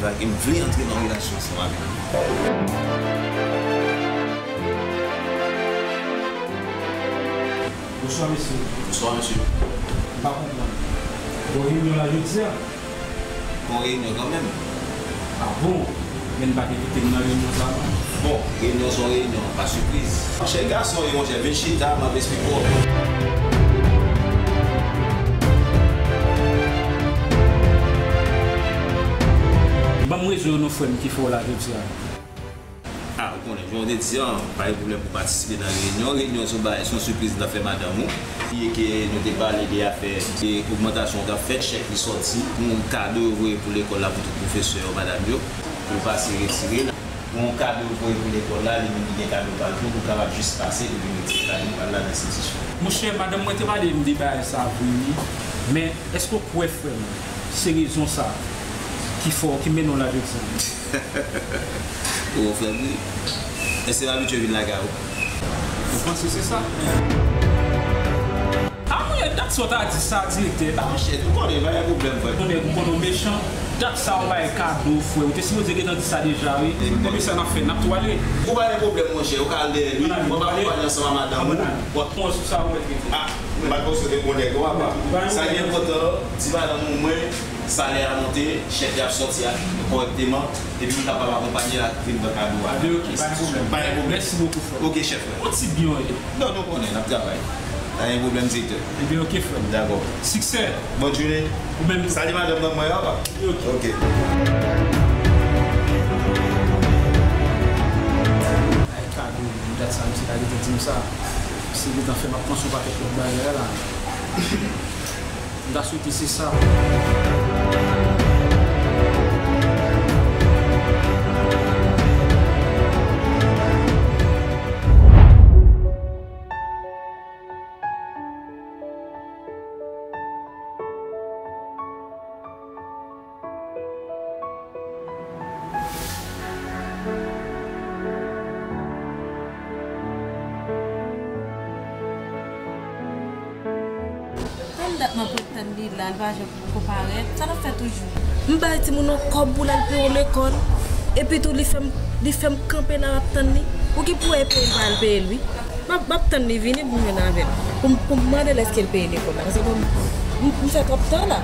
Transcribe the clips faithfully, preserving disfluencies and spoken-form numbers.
Paske m vle antre nan relasyon ansanm avè l. Bonswa, mesye. Bonswa, mesye. M pa konprann. Gon reyinyon la jodi a? Gon reyinyon kanmenm. A bon? Men n pa t envite m nan reyinyon sa a, non? Bon, reyinyon se yon reyinyon, pa sipriz. Monchè, gason e monchè, vin chita, m ap esplike w. Ban m rezon yo non, frè m, ki fè w la jodi a. A, ou konnen, jan w te di an, pa gen pwoblèm pou patisipe nan reyinyon. Reyinyon se yon bagay, se yon sipriz n ap fè madanm ou. Bliye ke nou te pale de afè de ogmantasyon k ap fèt, chèk li sòti, pou yon kado yo voye pou lekòl la pou tout pwofesè yo, madanm yo, pou yo pase retire l. Pou yon kado yo voye pou lekòl la, li menm li gen kado pa l tou, pou kapab jis pase, pou vin retire kado pa l la nan enstitisyon. Monchè, madanm mwen te pale m de bagay sa vre, wi. Men, èske w kwè, frè m, se rezon sa ki fè w, ki mennen w la jodi a? Ou fè m ri. Èske m abitye vin lakay ou? Ou panse se sa? A, monchè, dat sa w ta di sa, direktè. A, monchè, ou konnen, pa gen pwoblèm, frè. Konnen, ou konnen w mechan. Dat sa w bay kado, frè. Ou te sipoze gentan di sa deja, wi. Depi sa n ap fè, n ap twale. Ou pa gen pwoblèm, monchè. Ou ka al dèyè li. Mwen pa konpanye ansanm a madanm ou. Bon, sou sa ou mèt rete. A, m pa t panse w te konnen, non, papa. Sa ki enpòtan, di madanm ou mwen, salè a monte, chèk li ap sòti a kòrèkteman, epi m kapab akonpanye l ak vin pran kado a. Ebyen, oke, pa gen pwoblèm. Pa gen pwoblèm. Mèsi bokou, frè. Oke, chèf, frè. Yon ti byen w ye. Non, nou konnen, n ap travay. Pa gen pwoblèm, direktè. Ebyen, oke, frè m. Dakò. Siksè. Bòn jounen. Ou menm tou. Salye madanm nan mwen, papa. Oke. Oke. Ay, kado, dat sa, misye ta gentan di m sa. Misye gentan fè m ap panse yon pakèt lòt bagay la. M ta swete se sa. Tann dat m ap ret tann li la, li pa janm ko parèt. Sa l ap fè toujou? M bay timoun nan kòb pou l al peye lekòl. Epi tou, li fè m, li fè m kanpe la, m ap tann li. Ou gen pou wè e peye l, pa al peye l, wi. M ap, m ap tann li vini pou m jwenn avè l. Pou m, pou m mande l èske l peye lekòl la. Paske m, m, m fè twòp tan la.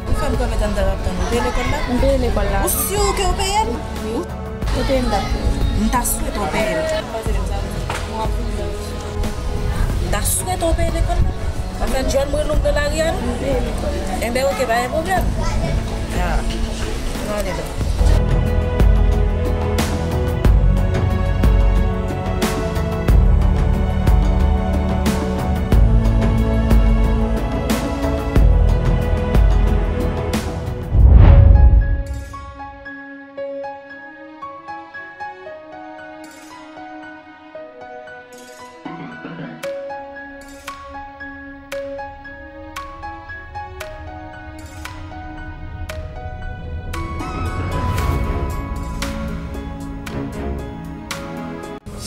Ou fè m kwè, medam, dam ap tann ou. Ou peye lekòl la? M peye lekòl la. Ou si ke w peye l? Wi. Ou peye m dat. M ta swete w peye l. M ta swete w peye lekòl la. Sa fè djòl mwen long nan lari a, non? M peye lekòl la. Enben, oke, pa gen pwoblèm. Ah. Nou ale la.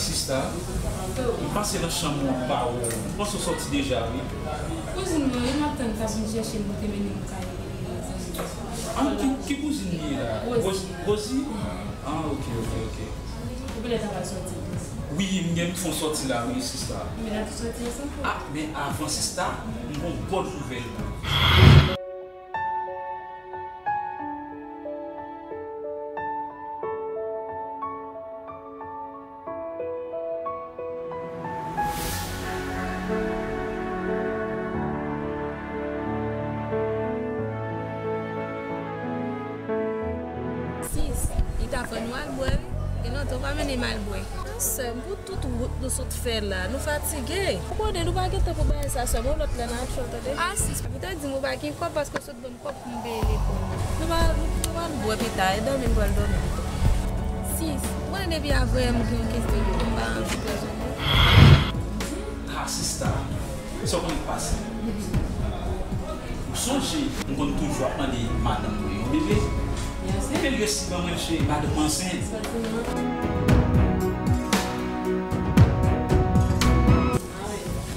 Sista, m pase nan chanm ou, m pa wè w. M panse w sòti deja, wi. Kouzin mwen, wi, m ap tann, m ta vin chèche l, m te mennen m kay zanmi m. Ah, ki, ki kouzin li ye la? Rosie. Rosie? Ah, ok, ok, ok. Ou genlè ta pral sòti. Wi, m gen pou fè yon sòti la, wi, sista. Men n a tou sòti ansanm pou. Ah, men avan, sista, m gon bòn nouvèl pou ou. Li ta fè nou al bwè, wi. Gen lontan w pa mennen m al bwè. Sè m, pou tout wout nou sot fè la, nou fatige. Ou konnen nou pa gen tan pou bagay sa, sè m, yon lòt lè n a ap fè l, tande. A, sis, ou te di m ou pa gen kòb paske w sot ban m kòb pou m peye lekòl. Nou pa, nou, nou pa al bwè pita, e dòmi m pral dòmi pito. Sis, ou konnen depi avanyè m gen yon kesyon pou m pa anvi pèsonn. A, sista, sa w konnen k pase? Ou sonje, m konn toujou ap mande madanm mwen yon bebe. Bebe l resi ban mwen, se madanm mwen ansent.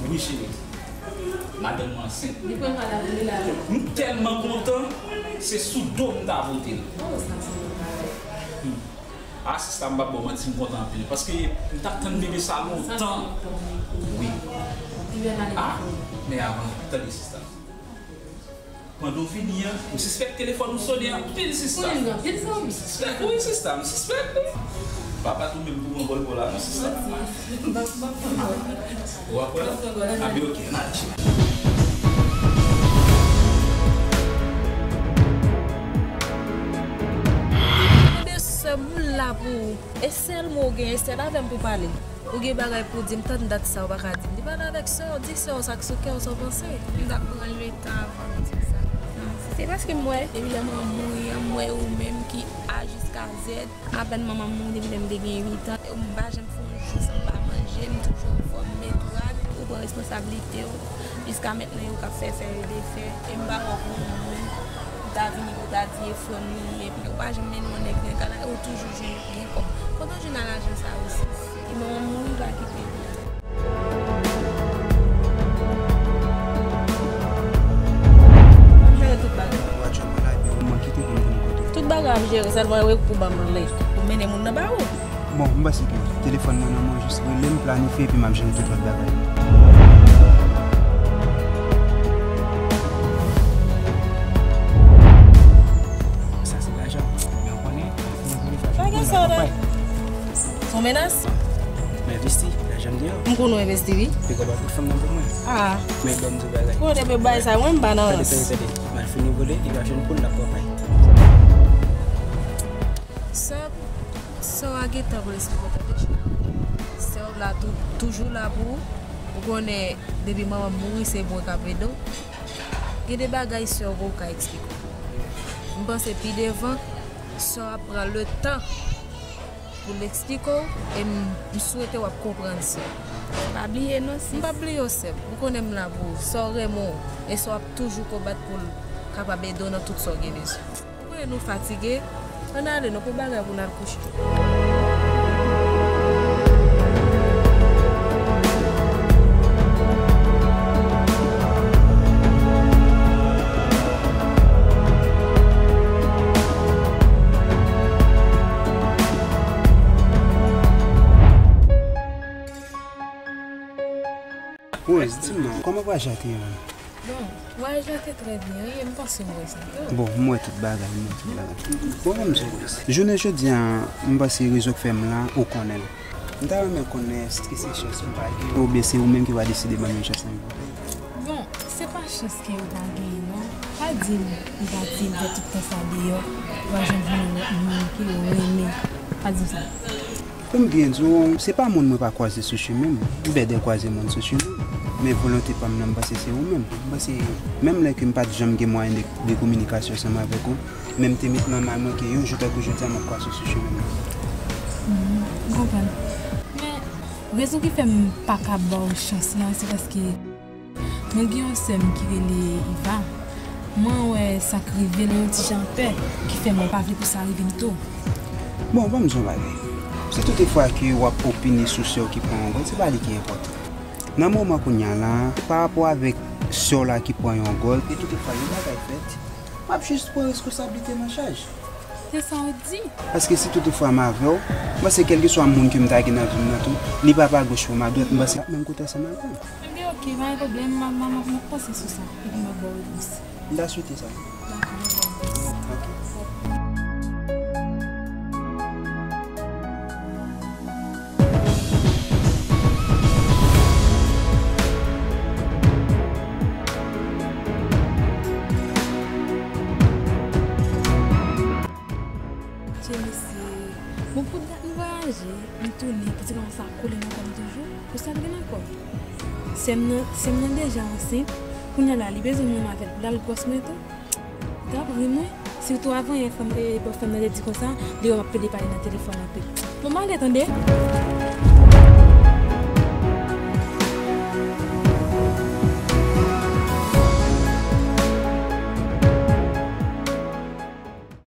Wi, cheri. Madanm mwen ansent. M tèlman kontan, se sou do m ta pote l. Hmm. A, sista, m p ap ba w manti, m kontan anpil. Paske m t ap tann bebe sa lontan. Wi. A, men avan, tande, sista. Pandan w vini an, m sispèk telefòn ou sone anpil, sista. Konnen gen anpil zanmi. M sispèk, wi, sista, m sispèk, wi. Papa tou menm pou pran gòl pou la, non, sista. Ou ap wè? Abi, ok, n al tcheke. Tande, sè m, m la pou ou. E sèl mo w gen, e sèl avè m pou pale. Ou gen bagay pou w di m, tann dat sa ou pa ka di m. Li pale avèk sè w, di sè w sa k sou kè w, sa w panse. M t ap pran letan avan m di sa. Se paske m wè, depi lè manman m mouri an, m wè ou menm ki A jiska Z. Apèn manman m mouri depi lè m te gen uit an. M pa janm fè yon jou san m pa manje, m toujou anfòm, m met rad, ou pran responsablite w. Jiska mentnan, yo k ap fè, fè, yo defè. E m pa wè w pou yon moun. Ou ta vini pou w ta di e frè m li ye. Ou pa janm mennen yon nèg nan kay la, ou toujou jwenn gen kòb. Kote w jwenn a lajan sa yo, sis? E manman m mouri, pa kite m. M ap jere tout bagay. Ou pa janm lage w, mwen kite pou m vin kote w. Tout bagay ap jere, sèlman e pou ban m lè. Ou mennen moun nan ba ou. Bon, m panse ke telefòn nan nan mwen, jis rele m, planifye, epi m ap jere tout lòt bagay. Sa se lajan, men w konnen, m vle fè. Pa gen sa la. Se yon menas? M envesti, lajan m deyò. M konn ou envesti, wi. Piko ba tout fanm nan pou mwen. Ah. Men ban m di w bagay. Kote pe bay sa, mwen m pa nan rans. Tande, tande, tande. M al fini vole, li va jwenn poul, l ap pran pay. Sa Sè w a gentan pou l esplike w, tande, cheri. Sè w la tou, toujou la pou ou. Ou konnen, depi manman m mouri, se mwen k ap ede w. Gen de bagay sè w poko ka eksplike w. M panse pi devan, sè w ap pran letan pou l eksplike w, e m, m swete w ap konprann sè w. Pa bliye non, sis. M p ap bliye w, sè m. Ou konnen m la pou ou. Sè w renmen w, e sè w ap toujou konbat pou l kapab ede w nan tout sa w gen bezwen. Ou wè nou fatige, ann ale, nou pran bagay pou n al kouche. Rose, di m non, kòman vwayaj la te ye menm? Bon, vwayaj la te trè byen, wi, e m panse w wè sa tou. Bon, m wè tout bagay, m wè tout bagay. Bon, ban m di w, Rose. Jounen jodi a, m panse rezon k fè m la, ou konnen l. M ta renmen konnen èske se chans m pa gen, oubyen se ou menm ki va deside ban m yon chans nan vi m? Bon, se pa chans ke ou pa genyen, non. Pa di m ou pati, ou fè tout tan sa deyò, ou pa janm jwenn yon lòt moun ke ou renmen. Pa di m sa. Pou m byen di w, se pa moun mwen pa kwaze sou chimen m. M bèdè kwaze moun sou chimen m. Men volonte pa m nan, m panse se ou menm. M panse, menm lè ke m pa t janm gen mwayen de, de kominikasyon ansanm avèk ou, men m te met nan may mwen ke yon jou tankou jodi a, m ap kwaze w sou chimen m nan. Hmm, m konprann. Men, rezon ki fè m pa ka ba w chans lan, se paske mwen gen yon sè m ki rele Iva. Mwen wè sa k rive l yon ti jan pè, ki fè mwen pa vle pou sa rive m tou. Bon, ban m di w yon bagay. Si toutefwa ke w ap opine sou sè w ki pran yon gòl, se pa li ki enpòtan. Nan moman kounye a la, pa rapò avèk sè w la ki pran yon gòl, e toutefwa yon bagay fèt, m ap jis pran reskonsablite nan chaj. Se sa w di. Paske si toutefwa m avè w, m panse kèlkeswa moun ke m ta gen nan vi m nan tou, li pa pa goch pou m adwat, m panse l ap menm kote ansanm avè m. Ebyen, oke, pa gen pwoblèm, m a, m a, m a, m ap panse sou sa, epi m ap ba w repons. M ta swete sa. Dakò, m ap ba w repons. Oke. Che mesye. Bon, pou dat nou vwayaje, m tounen, pitit lan sa kole nan kò m toujou. Pou sa l gen nan kò. Sè m nan, sè m nan deja ansent. Kounye a la, li bezwen m menm avè l pou l al gwòs mwen tou. Li t ap ri mwen. Sitou avan yè fanm, e, bòfrèm nan te di konsa, li wè m ap plede pale nan telefòn anpil. Bon, m ale tande.